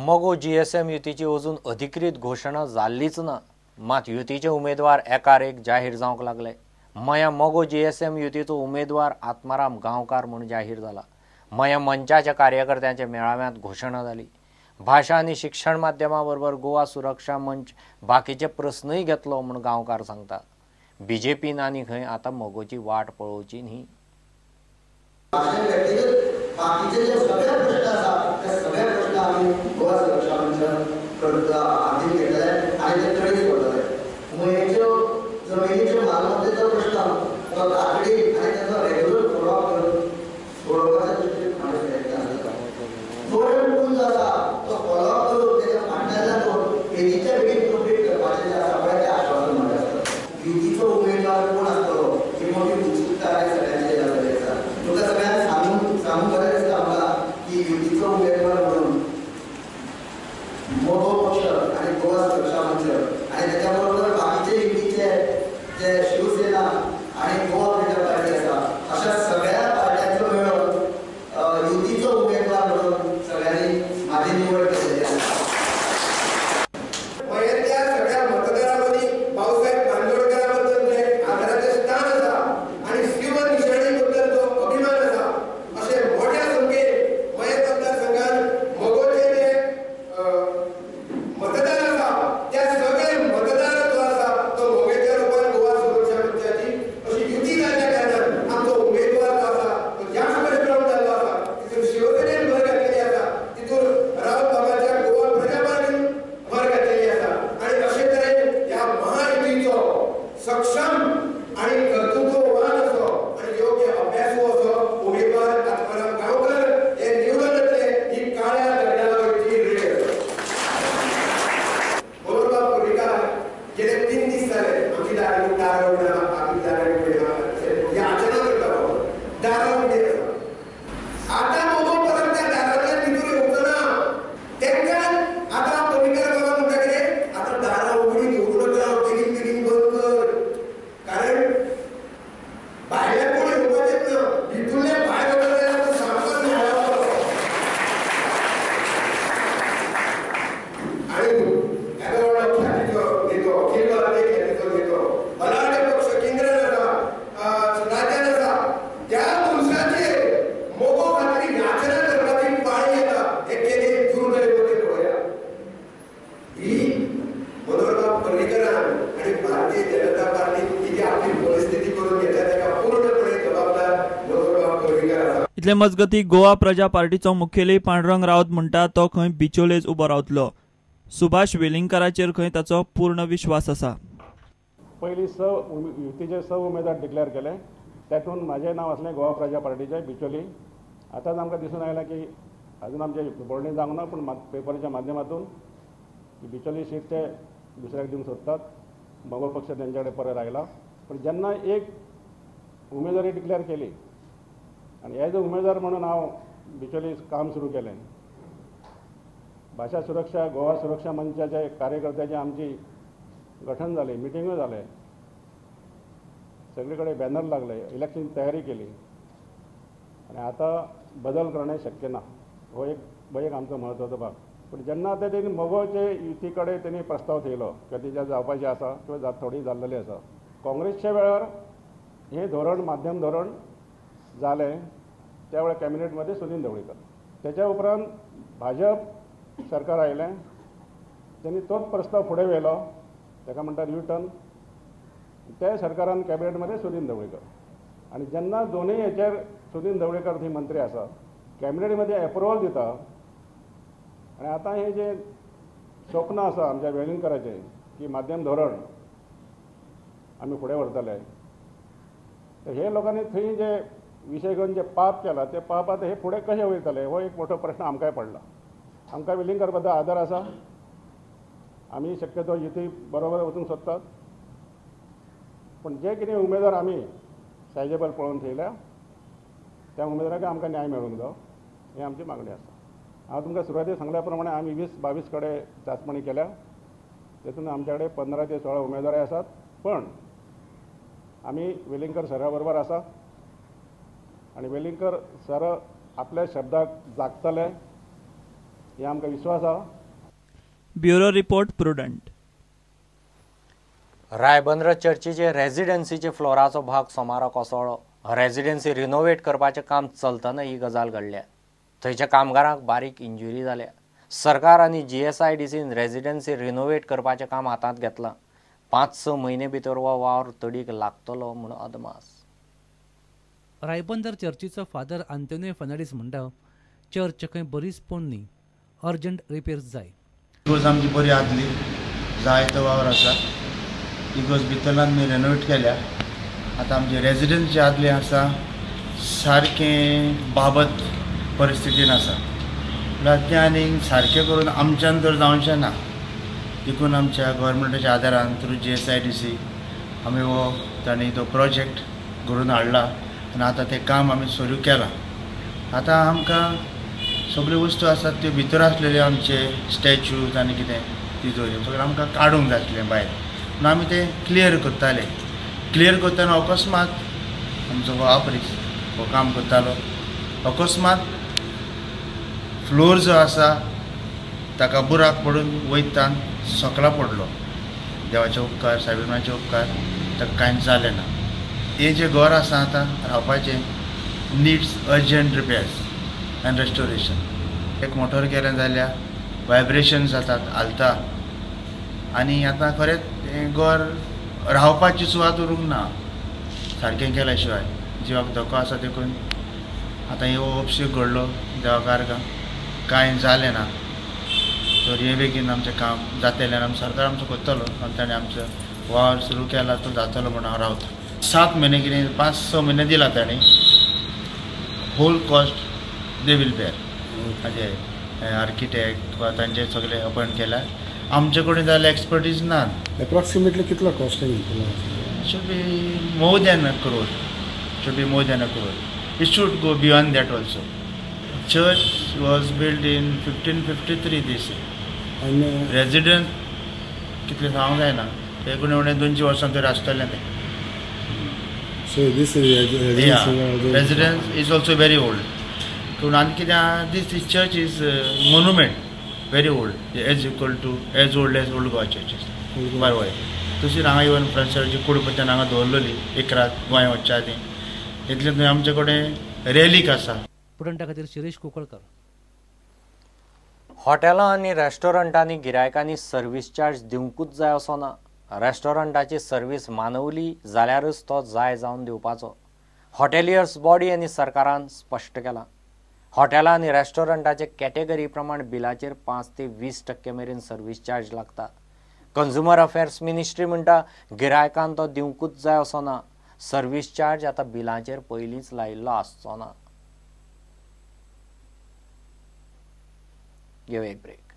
मगो जीएसएम युतीची अजून अधिकृत घोशणा जाल्लीच ना, मात युतीचे उमेदवार एकार एक जाहीर जावंक लागले। मया मगो जीएसएम युतीचो उमेदवार आत्माराम गांवकार म्हूण जाहीर जाला। मया मंचाच्या कार्यकर्त्यांच्या मेळाव्यांत घोशणा जाली। भाशा आनी शिक्षण माध्यमा बरोबर गोवा सुरक्षा मंच बाकीचे प्रस्नय घेतलो म्हूण गांवकार सांगता। बीजेपीन आनी खंय आतां मगोची वाट पळोवची न्ही। बाकीचे जे सगळे प्रश्न आसा ते सगळे प्रश्न आमी गोवा सुरक्षा मंचान हातीन घेतले आनी ते तडीक व्हरतले। मयेच्यो जमिनीच्यो मालमत्तेचो प्रश्न तो तातडीन आनी ताचो रेगुलर फॉलोअप करून सोडोवपाच्या दृश्टीन आमी प्रयत्न आसता। धोरण पूल जो आसा तो फॉलोअप करून तेच्या फाटल्यान लागून बेगीनच्या बेगीन कंप्लीट करपाचें जें आसा पळय तें आश्वासन म्हाका आसता। युतीचो उमेदवार कोण आसतलो ही मोठी उत्सुकताय सगळ्यांची जाल्ली आसा। तुमकां सगळ्यांक सांगूंक बरें दिसता म्हाका की युतीचो उमेदवार म्हणून मगो पक्ष आनी गोवा सुरक्षा मंच आनी तेच्या बरोबर बाकीचे युतीचे जे शिवसेना आनी गोवा फ्रीडम पार्टी आसा अशा सगळ्या पार्ट्यांचो मेळून युतीचो उमेदवार म्हणून सगळ्यांनी म्हाजी निवड केल्ली आसा। मयेंतल्या सगळ्या मतदारां मदीं भाऊसाहेब बांदोडकरा बद्दल जें आदराचें स्थान आसा आनी शिव निशाणी बद्दल जो अभिमान आसा अशें मोठ्या संख्येन मयें मतदारसंघान मगोचे जे मतदार आसा त्या सगळे मतदार जो आसा तो मगोच्या रुपान गोवा सुरक्षा मंचाची अशी युती जाल्ल्या कारणान आमचो उमेदवार जो आसा तो जास्त स्ट्रॉंग जाल्लो आसा। तितून शिवसेनेन भर घातलेली आसा, तितून राऊत बाबाच्या गोवा प्रजा पार्टीन भर घातलेली आसा आनी अशे तरेन ह्या महायुतीचो सक्षम आनी कर्तृत्ववान असो आनी योग्य अभ्यासू असो उमेदवार आत्माराम गांवकर हे निवडून येतले ही काळ्या दगडावरची रेग आसा। मनोहरबाब पर्रीकार गेले 3 दीस जाले आमची दारां दारां उगडी आहा, आमी दारां उगडी आहा, हे याचना करता बाबा, दारां उगडी आसा। आतां मगो परत त्या दारांतल्यान भितर येवचो ना, तेंकां आतां पर्रीकार बाबा म्हणटा कितें, आतां दारां उगडी दवरूं नाका, बेगीन बेगीन बंद कर, कारण भायले कोण येवपाचेच ना, भितूरले भायर वता जाल्यार तो सामको न्यायालयाचो। आनी येदो व्हडलो ख्यातीचो नेतो, अखील भारतीय ख्यातीचो नेतो, बलाढ्य पक्ष केंद्रान आसा, राज्यान आसा, त्या मनशाचेर मगो खातीर याचना करपाची पाळी येता हें केदें दुर्दैव तें पळया। ही मनोहरबाब पर्रीकरान आनी भारतीय जनता पार्टीन ही जी आपली परिस्थिती करून घेतल्या ताका पूर्णपणे जबाबदार मनोहरबाब पर्रीकर आसा। इतले मजगती गोवा प्रजा पार्टीचो मुखेली पांडुरंग राऊत म्हणटा तो खंय बिचोलेच उबो रावतलो। सुभाष वेलिंगकाराचेर खंय ताचो पूर्ण विश्वास आसा। पयलीं 6 युतीचे 6 उमेदवार डिक्लेअर केले, तातूंत म्हाजें नांव आसलें गोवा प्रजा पार्टीचें बिचोली। आतांच आमकां दिसून आयलां की अजून आमचें बोर्डींग जावंक ना, पूण पेपराच्या माध्यमातून बिचोली सीट ते दुसऱ्याक दिवंक सोदतात। मगो पक्ष तेंच्या कडेन परत आयला, पूण जेन्ना एक उमेदवारी डिक्लेअर केली आनी एज अ उमेदवार म्हणून हांव बिचोली काम सुरू केलें। भाशा सुरक्षा गोवा सुरक्षा मंचाच्या कार्यकर्त्याची आमची गठन जालें, मिटिंगूय जाले, सगळे कडेन बॅनर लागले, इलेक्शन तयारी केली आनी आतां बदल करणें शक्य ना, हो एक आमचो म्हत्वाचो भाग। पूण जेन्ना आतां तेणी मगोचे युती कडेन तेणी प्रस्ताव थेयलो किंवा तेच्या जावपाचें आसा किंवा थोडी जाल्लेली आसा, काँग्रेसच्या वेळार हें धोरण माध्यम धोरण जालें त्या वेळार कॅबिनेटमध्ये सुनील ढवळीकर, तेच्या उपरांत भाजप सरकार आयलें, तेणी तोच प्रस्ताव फुडें व्हेलो, ताका म्हणटात यू टर्न। त्या सरकारान कॅबिनेटमध्ये सुनील ढवळीकर आनी जेन्ना दोनूय हेचेर सुनील ढवळीकर थंय मंत्री आसा, कॅबिनेटमध्ये एप्रुवल दिता आनी आतां हें जें स्वप्न आसा आमच्या वेलिंगकाराचें की माध्यम धोरण आमी फुडें व्हरतले, तर हे लोकांनी थंय जे विशय घेवन जे पाप केला ते पाप आतां हे फुडें कशें वयतले हो एक मोठो प्रश्न आमकांय पडला। आमकां वेलिंगकार बद्दल आदर आसा, आमी शक्यतो युती बरोबर वचूंक सोदतात, पूण जे कितें उमेदवार आमी सायजेबल पळोवन थेयल्या त्या उमेदवाराक आमकां न्याय मेळूंक जाय ही आमची मागणी आसा। हांव तुमकां सुरवातेक सांगल्या प्रमाणे आमी 20-22 कडेन चांचपणी केल्या, तेतून आमच्या कडेन 15 ते 16 उमेदवार आसात, पण आमी वेलिंगकर सरा बरोबर आसा आनी वेलिंगकर सर आपल्या शब्दाक जागतले हे आमकां विश्वास आसा। Bureau report, Prudent. Ribandar चर्चीचे रेजिडेन्सीचे फ्लोराचो भाग सोमारा कोसळ्ळो. रेजिडेन्सी रिनोवेट करपाचें काम चलतना ही गजाल घडल्या. थंयच्या कामगारांक बारीक इंजुरी जाल्या. सरकार आनी GSIDCन रेजिडेन्सी रिनोवेट करपाचें काम हातांत घेतलां. 5-6 म्हयने भितर हो वावर तडीक लागतलो म्हूण अदमास. रायबंदर चर्चीचो फादर आंतोनियो फर्नांडीस म्हणटा, चर्च खंय बरीच पोन्नी, अर्जंट रिपेर्स जाय. इगोर्ज आमची बरी आदली जायतो वावर आसा. इगोर्ज भितरल्यान आमी रेनोवेट केल्या. आतां आमचे रेजिडंट जे आदले आसा सारकें बाबत परिस्थितीन आसा. म्हळ्यार तें आनीक सारकें करून आमच्यान तर जावचें ना, देखून आमच्या गव्हर्मेंटाच्या आदारान थ्रू GSIDC आमी हो तांणी तो प्रोजेक्ट घडोवन हाडला आनी आतां तें काम आमी सुरू केलां. आतां आमकां सगल्यो वस्तू आसात त्यो भितर आसलेल्यो आमचे स्टॅच्यूज आनी कितें तिजोरी सगळें आमकां काडूंक जाय आसलें भायर, पूण आमी तें क्लियर करताले. क्लियर करतना अकस्मात आमचो हो आपरीस हो काम करतालो, अकस्मात फ्लोर जो आसा ताका बुराक पडून वयतान सकला पडलो. देवाचे उपकार, सायबिमाचे उपकार, ताका कांयच जालें ना. हें जें घर आसा आतां रावपाचें needs urgent repairs and restoration. एक मोटर केलें जाल्यार वायब्रेशन जातात, हालता आनी आतां खरेंच हें घर रावपाची सुवात उरूंक ना सारकें केल्या शिवाय. जिवाक धोको आसा देखून आतां हो अपशेक घडलो, देवाक आर्गां कांय जालें ना तर हे बेगीन आमचें काम जातलें आनी आमचो सरकार आमचो करतलो आनी ताणें आमचो वावर सुरू केला तो जातलो म्हूण हांव रावतां. 7 म्हयने कितें 5-6 म्हयने दिला ताणें, whole cost they will bear. हाजे आर्किटेक्ट वा तांचे सगळे अपॉयंट केल्या, आमचे कडेन जाल्यार एक्सपर्टीज ना. एप्रॉक्सिमेटली कितलो कॉस्टिंग येतलो? Should be more than a crore. Should be more than a crore. It should go beyond that also. Church was built in 1553 this year. Resident कितले सांगूंक जायना, एकूण उणें 200 वर्सां तरी आसतलें तें. So this residence is also very old. पूण आनी कितें, this church is monument, very old, as equal to as old as old Goa churches. बरोबर. तशी हांगा इवन फ्रांसाची कूड पत्यान हांगा दवरलेली एक रात गोंय वचच्या आदीं. इतलें थंय आमचे कडेन रेलीक आसा. प्रुडंटा खातीर शिरीष कुंकळकर. हॉटेलां आनी रेस्टॉरंटांनी गिरायकांनी सर्वीस चार्ज दिवंकूच जाय असो ना. रेस्टॉरंटाची सर्वीस मानवली जाल्यारच तो जाय जावन दिवपाचो. हॉटेलियर्स बॉडी आनी सरकारान स्पश्ट केलां. हॉटेलां आनी रेस्टॉरंटाचे कॅटेगरी प्रमाण बिलाचेर 5 ते 20% मेरेन सर्वीस चार्ज लागता. कंज्युमर अफेर्स मिनिस्ट्री म्हणटा गिरायकान तो दिवंकूच जाय असो ना. सर्वीस चार्ज आतां बिलाचेर पयलींच लायिल्लो आसचो ना. घेवया एक ब्रेक.